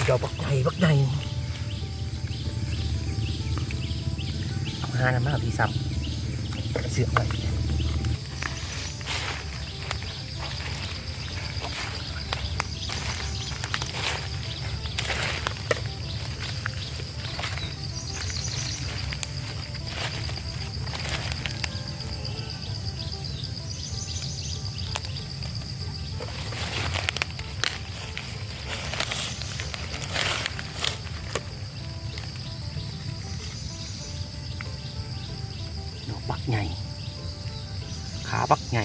ດອກບັກໃຫຍ່ ບັກໃຫຍ່ ເອົາຫານຳມາພີ່ຊ້ຳ ເຊືອກໄວ້. ດອກບັກໃຫຍ່ ຂາບັກໃຫຍ່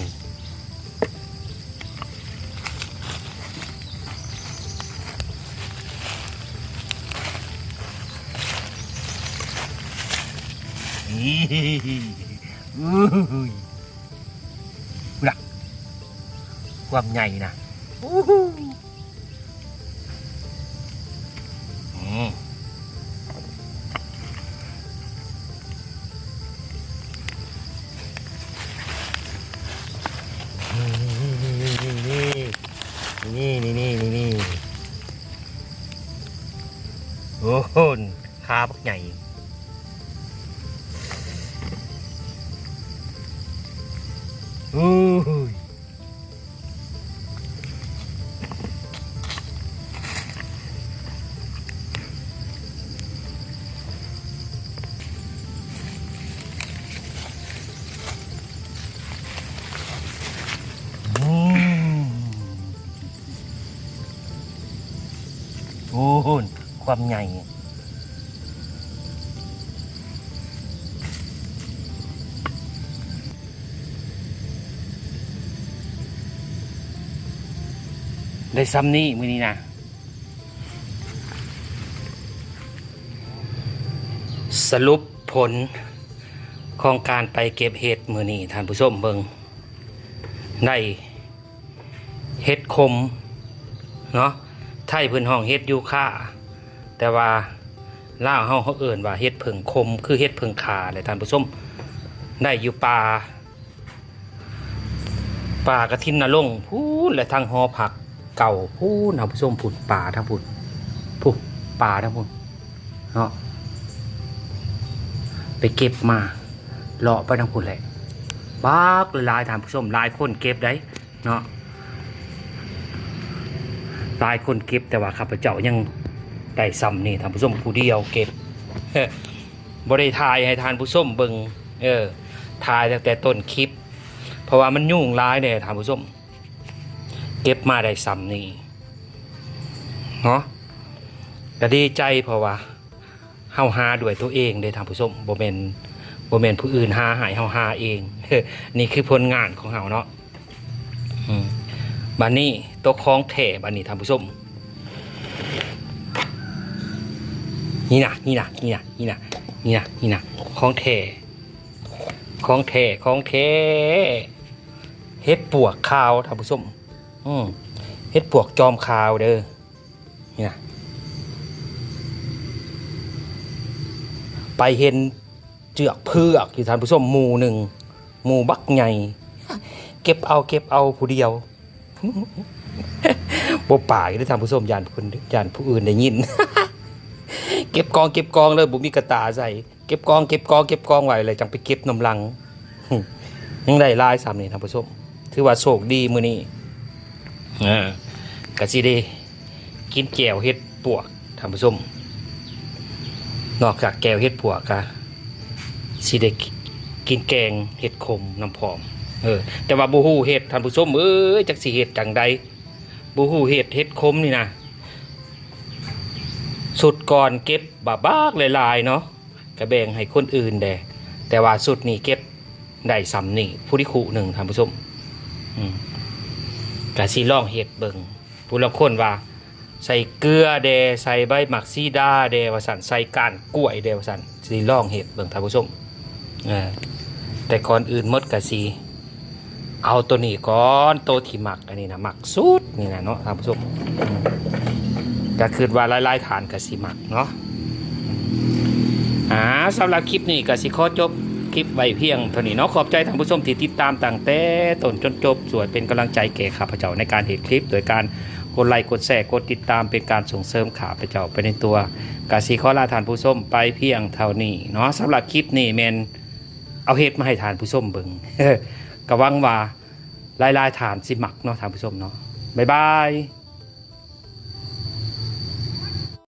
ນີ້ ອູ້ຍ ພຸ້ນນະ ຄວາມໃຫຍ່ນະ ອູ້ຍ. ນີ້ ນີ້ ນີ້ ນີ້ ນີ້ ນີ້ ນີ້ ໂອ້ໂຫ ຂາບັກໃຫຍ່ ໂອ້ຍ. ໂອ້ ຄວາມໃຫຍ່ ໄດ້ຊ່ຳນີ້ມື້ນີ້ນະ. ສະຫຼຸບຜົນຂອງການໄປເກັບເຫັດມື້ນີ້ ທ່ານຜູ້ຊົມເບິ່ງ ໄດ້ເຫັດຂົມເນາະ ໄທເພິ່ນຮ້ອງເຫັດຢູຄາ ແຕ່ວ່າລາວເຮົາ ເຮົາເອີ້ນວ່າເຫັດເຜິ້ງຂົມ ຄືເຫັດເຜິ້ງຂາແຫຼະທ່ານຜູ້ຊົມ ໄດ້ຢູ່ປ່າ ປ່າກະທິນນະລົງພຸ້ນ ແລະ ທາງຫໍພັກເກົ່າພຸ້ນ ທ່ານຜູ້ຊົມ ພຸ້ນ ປ່າທາງພຸ້ນ ພຸ້ນ ປ່າທາງພຸ້ນເນາະ ໄປເກັບມາ ເລາະໄປທາງພຸ້ນແຫຼະ ບັກຫຼາຍໆ ທ່ານຜູ້ຊົມ ຫຼາຍຄົນເກັບໄດ໋ເນາະ ຫຼາຍຄົນເກັບ ແຕ່ວ່າຂ້າພະເຈົ້າຍັງໄດ້ຊ່ຳນີ້ ທ່ານຜູ້ຊົມ ຜູ້ດຽວເກັບ ບໍ່ໄດ້ຖ່າຍໃຫ້ທ່ານຜູ້ຊົມເບິ່ງ ເອີ ຖ່າຍຕັ້ງແຕ່ຕົ້ນຄລິບ ເພາະວ່າມັນຫຍຸ້ງຫຼາຍເດ້ທ່ານຜູ້ຊົມ ເກັບມາໄດ້ຊ່ຳນີ້ເນາະ ກະດີໃຈ ເພາະວ່າເຮົາຫາດ້ວຍຕົວເອງເດ້ທ່ານຜູ້ຊົມ ບໍ່ແມ່ນ ບໍ່ແມ່ນຜູ້ອື່ນຫາໃຫ້ ເຮົາຫາເອງ ນີ້ຄືຜົນງານຂອງເຮົາເນາະ. ອືມ ບາດນີ້ໂຕຂອງແທ້ ບາດນີ້ທ່ານຜູ້ຊົມ ນີ້ນະ ນີ້ນະ ນີ້ນະ ນີ້ນະ ນີ້ນະ ນີ້ນະ ຂອງແທ້ ຂອງແທ້ ຂອງແທ້ ເຫັດປວກຂາວທ່ານຜູ້ຊົມ ອືມ ເຫັດປວກຈອມຂາວເດີ. ນີ້ນະ ໄປເຫັນເຈືອກເຜືອກຢູ່ທ່ານຜູ້ຊົມ ໝູ່ໜຶ່ງ ໝູ່ບັກໃຫຍ່ ເກັບເອົາ ເກັບເອົາຜູ້ດຽວ ບໍ່ປາກເດ້ທ່ານຜູ້ຊົມ ຢ້ານເພິ່ນ ຢ້ານຜູ້ອື່ນໄດ້ຍິນ ເກັບກອງ ເກັບກອງເລີຍ ບໍ່ມີກະຕ່າໃສ່ ເກັບກອງ ເກັບກອງ ເກັບກອງໄວ້ ແລ້ວຈັ່ງໄປເກັບນຳຫຼັງ ຍັງໄດ້ຫຼາຍຊ່ຳນີ້ທ່ານຜູ້ຊົມ ຖືວ່າໂຊກດີມື້ນີ້ ເອີ ກະຊິໄດ້ກິນແຈ່ວເຫັດປວກທ່ານຜູ້ຊົມ ນອກຈາກແຈ່ວເຫັດປວກກະຊິໄດ້ກິນແກງເຫັດຂົມນຳພ້ອມ ເອີ ແຕ່ວ່າບໍ່ຮູ້ເຮັດທ່ານຜູ້ຊົມເອີຍ ຈັກຊິເຮັດຈັ່ງໃດ ບໍ່ຮູ້ເຮັດ ເຫັດຂົມນີ້ນະ ຊຸດກ່ອນເກັບບາກໆຫຼາຍໆເນາະ ກະແບ່ງໃຫ້ຄົນອື່ນແດ່ ແຕ່ວ່າຊຸດນີ້ເກັບໄດ້ຊ່ຳນີ້ ຜູ້ທີ່ຄູ່ໜຶ່ງທ່ານຜູ້ຊົມ ອືມ ກະຊິລອງເຮັດເບິ່ງ ຜູ້ລາງຄົນວ່າໃສ່ເກືອແດ່ ໃສ່ໃບໝາກສີດາແດ່ວ່າຊັ້ນ ໃສ່ກ້ານກ້ວຍແດ່ວ່າຊັ້ນ ຊິລອງເຮັດເບິ່ງທ່ານຜູ້ຊົມ ເອີ ແຕ່ກ່ອນອື່ນໝົດກະຊິ ເອົາໂຕນີ້ກ່ອນ ໂຕທີ່ມັກ ອັນນີ້ນະ ມັກສຸດນີ້ນະເນາະທ່ານຜູ້ຊົມ ກະຄິດວ່າຫຼາຍໆທ່ານກະຊິມັກເນາະ ອາ ສຳລັບຄລິບນີ້ກະຊິຂໍຈົບຄລິບໄວ້ພຽງເທົ່ານີ້ເນາະ ຂອບໃຈທ່ານຜູ້ຊົມທີ່ຕິດຕາມຕັ້ງແຕ່ຕົ້ນຈົນຈົບ ຊ່ວຍເປັນກຳລັງໃຈແກ່ຂ້າພະເຈົ້າໃນການເຮັດຄລິບ ໂດຍການ ກົດໄລ ກົດແຊ ກົດຕິດຕາມ ເປັນການສົ່ງເສີມຂ້າພະເຈົ້າໄປໃນຕົວ. ກະຊິຂໍລາທ່ານຜູ້ຊົມໄປພຽງເທົ່ານີ້ເນາະ. ສຳລັບຄລິບນີ້ແມ່ນເອົາເຮັດມາໃຫ້ທ່ານຜູ້ຊົມເບິ່ງ ກະຫວັງວ່າຫຼາຍໆທ່ານຊິມັກເນາະທ່ານຜູ້ຊົມເນາະ. ບາຍບາຍ.